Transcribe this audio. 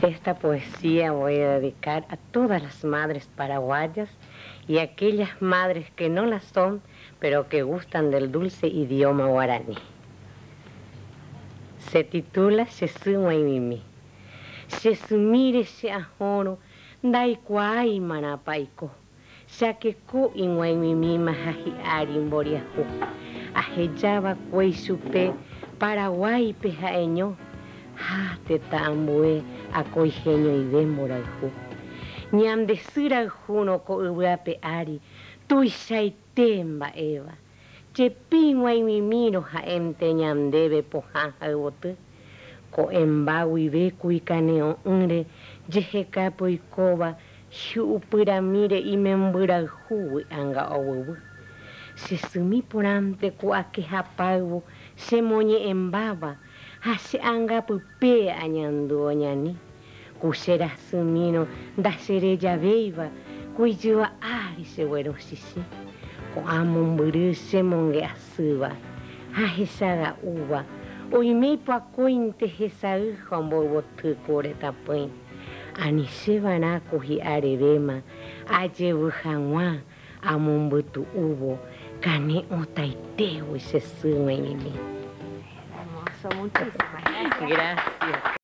Esta poesía voy a dedicar a todas las madres paraguayas y a aquellas madres que no las son, pero que gustan del dulce idioma guaraní. Se titula Che sy g̃uaig̃uimi. Che symíre che ahórõ ndaikuaái marãpa aiko. Chakeko ig̃uaig̃uimíma ha hi'ári mboriahu. Aheja va'ekue ichupe Paraguáipe ha'eño ha tetã ambue akói heñoive mborayhu. Ñande sy rayhúrõ ko yvy ape ári tuichaite mba'éva. Jepi ig̃uaig̃uimírõ ha'énte ñandéve pohã ha yvoty. Ko'ẽmba guive ku ikane'õ'ỹre jehekápe oikóva hi'upyramíre imembyrayhúgui anga oguyguy. Che symi porãnte ku akehapáyvo chemoñe'ẽmbáva ha che angapype añandu oñani. Ku che rasymírõ ndacherejavéiva ku ijyva ári cheguerochichĩ. Ko'ã mombyry chemonge'asýva ha hechaga'úva oime ipoakóinte hesay ha omboyvoty ko retãpỹi. Anicheva'erã ku hi'arevéma ajevy hag̃ua amombytu'úvo kane'õtaitégui che sy g̃uaig̃uimi. Hermoso, muchísimas gracias. Gracias.